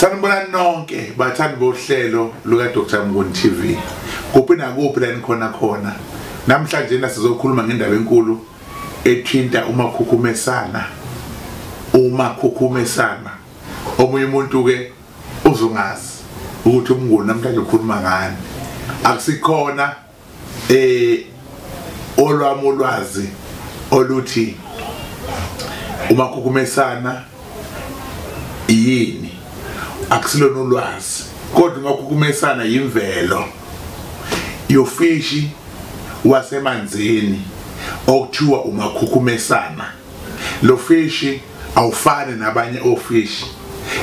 Sanibonani nonke bathandi bohlelo luka Dr Mnguni TV. Kuphi nakuphi la nikhona khona. Namhlanje sizokhuluma ngendaba enkulu ethinta umakhukhumelesana. Umakhukhumelesana. Omunye umuntu ke uzongazi ukuthi uMnguni namhlanje ukhuluma ngani. Akusikhona olwami ulwazi oluthi umakhukhumelesana yini. Akusilona ulwazi kodwa umakhukhumelesana yimvelo yofishi wasemanzini okuthiwa umakhukhumelesana. Lo fishi awufani nabanye ofishi,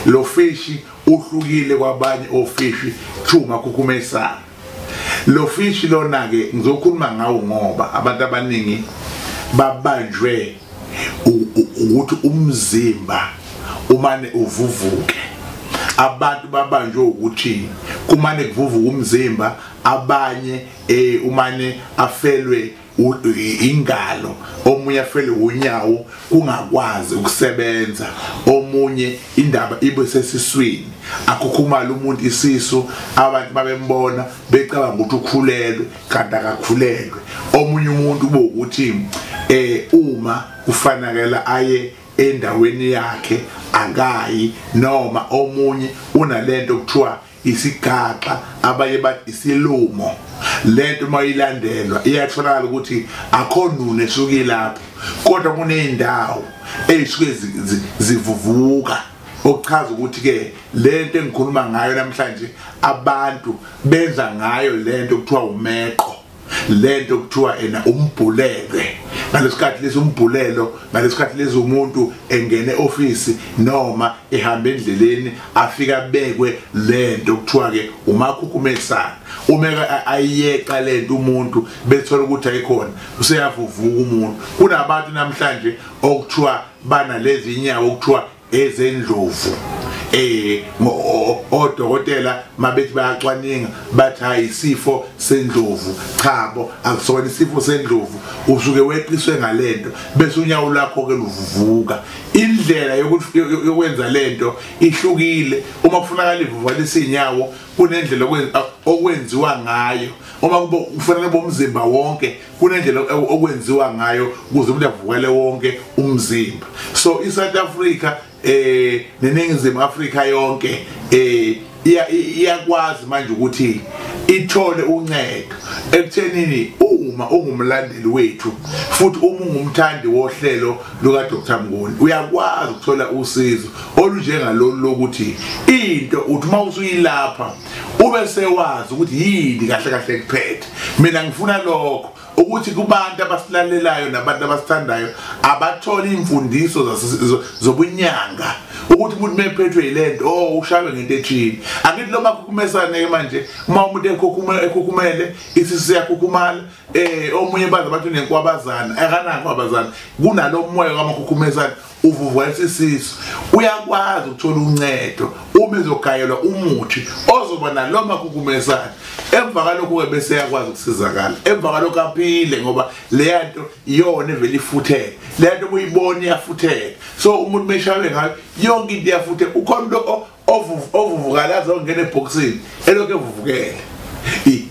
lo fishi uhlukile kwabanye ofishi kuthiwa umakhukhumelesana. Lo fishi lona ke ngizokhuluma ngawo ngoba abantu abaningi babanjwe ukuthi umzimba umane uvuvuke. Abantu babanjwe ukuthi kumane kuvuvuka umzimba, abanye umane afelwe ingalo, omunye afelwe unyawo kungakwazi ukusebenza, omunye indaba ibe sesiswini, akhukhumala umuntu isisu, abantu babembona becabanga ukuthi ukhulelwe kanti akakhulelwe. Omunye umuntu ube ukuthi uma kufanele aye endaweni yakhe akayi, noma omunye unalento kuthiwa isigaxa, abaye bathi isilumo. Lento mayilandelwa iyatholakala ukuthi akhonune esuke lapho, kodwa kuneyindawo ezisuke zivuvuka, okuchaza ukuthi ke lento engikhuluma ngayo namhlanje abantu benza ngayo lento kuthiwa umeqo, lento kuthiwa ena umbhulelwe. Ngalesikhathi lesi umbhulelo, ngalesikhathi lesi umuntu engene office noma ehamba endleleni afika bekwe lento kuthiwa ke umakhukhumelesana. Uma ayiyeqa lento umuntu bethola ukuthi ayikhona, useyavuvuka umuntu. Kunabantu namhlanje okuthiwa bana lezi inyawo okuthiwa ezendlovu. Odokotela mabethi bayacwaninga bathi hayi isifo sendlovu. Chabo, akusona isifo sendlovu, usuke weqiswe ngalento bese unyawo lakho ke luvuvuka. Indlela yokwenza lento ihlukile. Uma kufunakala ivuvalisa inyawo kunendlela okwenziwa ngayo, uma kufanele bomzimba wonke kunendlela okwenziwa ngayo ukuze umuntu avukele wonke umzimba. So iSouth Africa neNingizimu Afrika yonke iyakwazi manje ukuthi ithole uncedo ekuthenini uma ungumlandeli wethu futhi uma ungumthandi wohlelo luka Dr Mnguni uyakwazi ukuthola usizo olunjengalolu lokuthi into uthi uma usuyilapha ube sewazi ukuthi yini kahle kahle kuphethe. Mina ngifuna lokho ukuthi kubantu abasilalelayo nabantu abasithandayo abathola imfundiso zobunyanga ukuthi umuntu mephethwe yilento oh ushawe ngento ethile. Angithi lo makhukhumelesana ke manje uma umuntu ekhukhumele isisu siyakhukhumala, omunye baza bathi unenkwabazana, akanankwabazana, kunalo moya kamakhukhumelesana uvuvukalisa isisu. Uyakwazi ukuthola uncedo uma ezogayelwa umuthi ozoba nalo makhukhumelesana. Emva kalokho ke bese yakwazi ukusizakala, emva kalokho aphile, ngoba leya nto iyona evele ifuthele, leya nto kuyibona iyafuthela. So umuntu meshawe ngayo yonke into iyafuthela. Ukhona umuntu ovuvukala azongena ebhokisini elokhu evuvukele.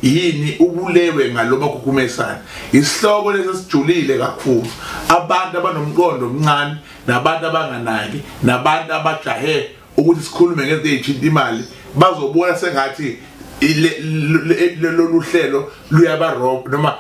Yini ubulewe ngalo makhukhumelesana? Isihloko lesi sijulile kakhulu. Abantu abanomqondo omncane nabantu abanganaki nabantu abajahe ukuthi sikhulume ngezinto ezithinta imali bazobona sengathi lolu hlelo luyabarob noma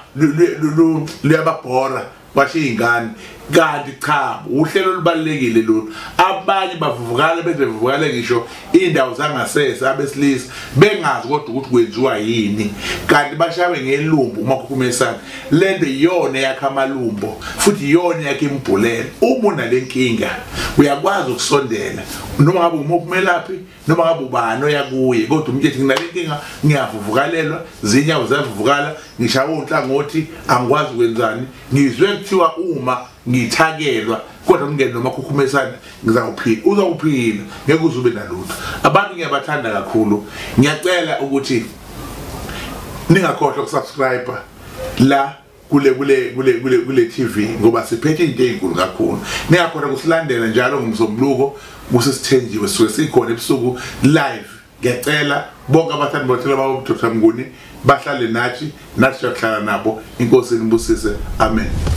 luyababhora bashiya ingane, kanti cha, uhlelo olubalulekile lolu. Abanye bavuvukala beze bevuvukale ngisho indawo zangasese abesilisa bengazi kodwa ukuthi kwenziwa yini, kanti bashawe ngelumbo umakhukhumelesana. Lento iyona yakha amalumbo futhi iyona yakhe imbhulelo. Uma unalenkinga uyakwazi ukusondela noma ngabe umelaphi noma ngabe ubani oya kuye, kodwa umuntu ethi nginalenkinga ngiyavuvukalelwa, zinyawo ziyavuvukala, ngishawe unhlangothi angikwazi ukwenzani, ngizwe kuthiwa uma ngithakelwa kodwa ngingene nomakhukhumelesana ngizawuphila. Uzawuphila, ngeke uze ube nalutho. Abantu ngiyabathanda kakhulu, ngiyacela ukuthi ningakhohlwa ukusubscribe la kule TV, ngoba siphethe into ezinkulu kakhulu. Ningakhona kusilandela njalo ngomsombuluko kusisithenjiwe, suke sikhona ebusuku live. Ngiyacela bonke abathandi bothela babo Dr Mnguni bahlale nathi, nathi siyahlala nabo. Inkosi inibusise. Amen.